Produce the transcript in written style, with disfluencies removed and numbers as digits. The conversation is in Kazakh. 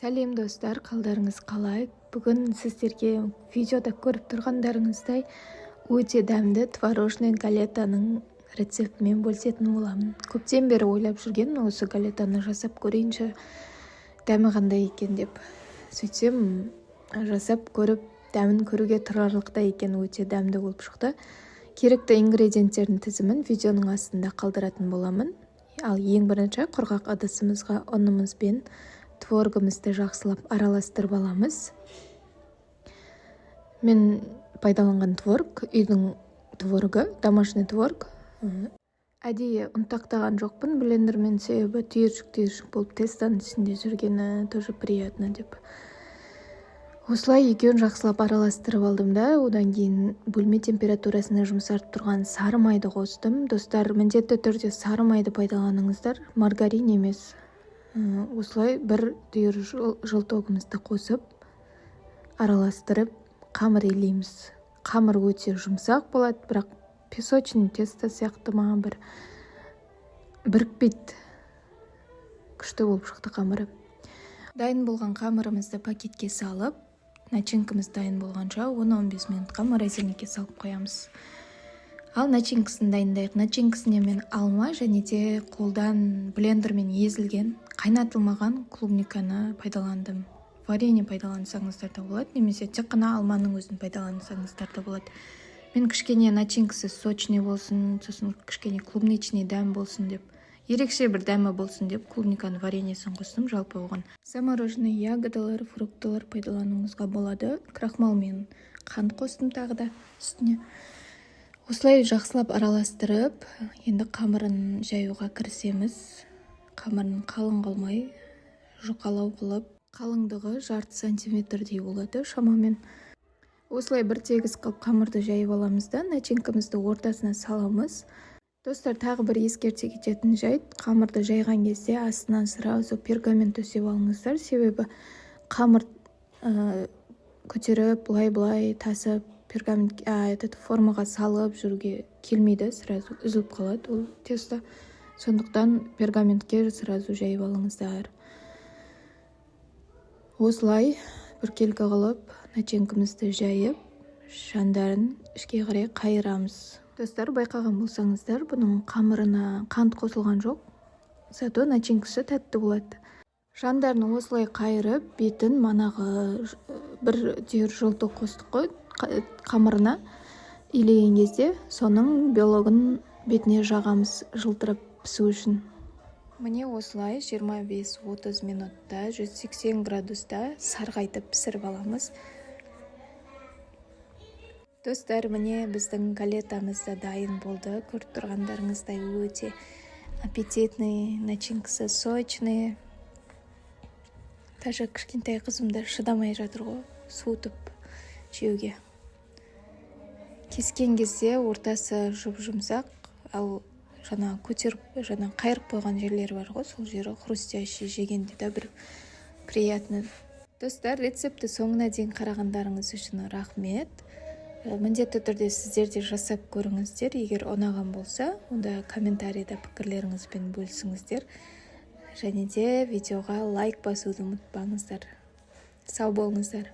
Сәлем, достар! Қалдарыңыз қалай? Бүгін сіздерге видеода көріп тұрғандарыңыздай өте дәмді творожный галетаның рецептімен бөлісетін боламын. Көптен бері ойлап жүргенмін, осы галетаны жасап көрейінші, дәмі қандай екен деп. Сөйтсем, жасап көріп, дәмін көруге тұрарлықтай екен, өте дәмді болып шықты. Керекті ингредиенттердің тізімін видеоның астында қалдыратын боламын. Ал ең бірінші құрғақ ыдысымызға ұнымыз бен творогымызды жақсылап араластырып аламыз. Мен пайдаланған творог үйдің творогы, домашний творог. Әдейі ұнтақтаған жоқпын блендермен, себебі түйіршік түйіршік болып тестоның ішінде жүргені тоже приятно деп. Осылай екеуін жақсылап араластырып алдым да, одан кейін бөлме температурасында жұмсартып тұрған сары майды қостым. Достар, міндетті түрде сары майды пайдаланыңыздар, маргарин емес. Осылай бір түйір желтогымызды қосып, араластырып, қамыр илейміз. Қамыр өте жұмсақ болады, бірақ песочный тесто сияқты маған бір бірікпейді. Күшті болып шықты қамыры. Дайын болған қамырымызды пакетке салып, начинкамыз дайын болғанша 10-15 минутқа морозильникке салып қоямыз. Ал начинкасын дайындайық. Начинкасіне мен алма және де қолдан блендермен езілген, қайнатылмаған клубниканы пайдаландым. Варенье пайдалансаңыздар да болады немесе тек қана алманың өзін пайдалансаңыздар да болады. Мен кішкене начинкасы сочный болсын, сосын кішкене клубничный дәм болсын деп, ерекше бір дәмі болсын деп клубниканың вареньесін қостым. Жалпы оған замороженный ягодалар, фруктылар пайдалануыңызға болады. Крахмал мен қант қостым тағы да үстіне. Осылай жақсылап араластырып, енді қамырын жаюға кірісеміз. Қамырын қалың қылмай, жұқалау қылып, қалыңдығы жарты сантиметрдей болады шамамен. Осылай бір тегіс қылып қамырды жайып аламыз да, начинкамызды ортасына саламыз. Достар, тағы бір ескерте кететін жайт: қамырды жайған кезде астынан сразу пергамент төсеп алыңыздар, себебі қамыр көтеріп, былай-былай тасып, пергамент, этот, формаға салып жүруге келмейді, сразу үзіліп қалады ол тесто. Сондықтан пергаментке сразу жайып алыңыздар. Осылай біркелкі қылып начинкамызды жайып, жандарын ішке қарай қайырамыз. Достар, байқаған болсаңыздар, бұның қамырына қант қосылған жоқ, зато начинкасы тәтті болады. Жандарын осылай қайырып, бетін манағы бір түйір желток қостық қой қамырына илеген кезде, соның белогын бетіне жағамыз жылтырап пісу үшін. Міне, осылай 25-30 минутта 180 градуста сарғайтып пісіріп аламыз. Достар, міне, біздің галетамыз да дайын болды. Көріп тұрғандарыңыздай, өте аппетитный, начинкасы сочный. Даже кішкентай қызым да шыдамай жатыр ғой суытып жеуге. Кескен кезде ортасы жұп жұмсақ, ал жаңа көтеріп, жаңа қайырып қойған жерлері бар ғой, сол жері хрустящий, жегенде де бір приятно. Достар, рецептті соңына дейін қарағандарыңыз үшін рахмет. Міндетті түрде сіздер де жасап көріңіздер. Егер ұнаған болса, онда комментарийда пікірлеріңізбен бөлісіңіздер және де видеоға лайк басуды ұмытпаңыздар. Сау болыңыздар!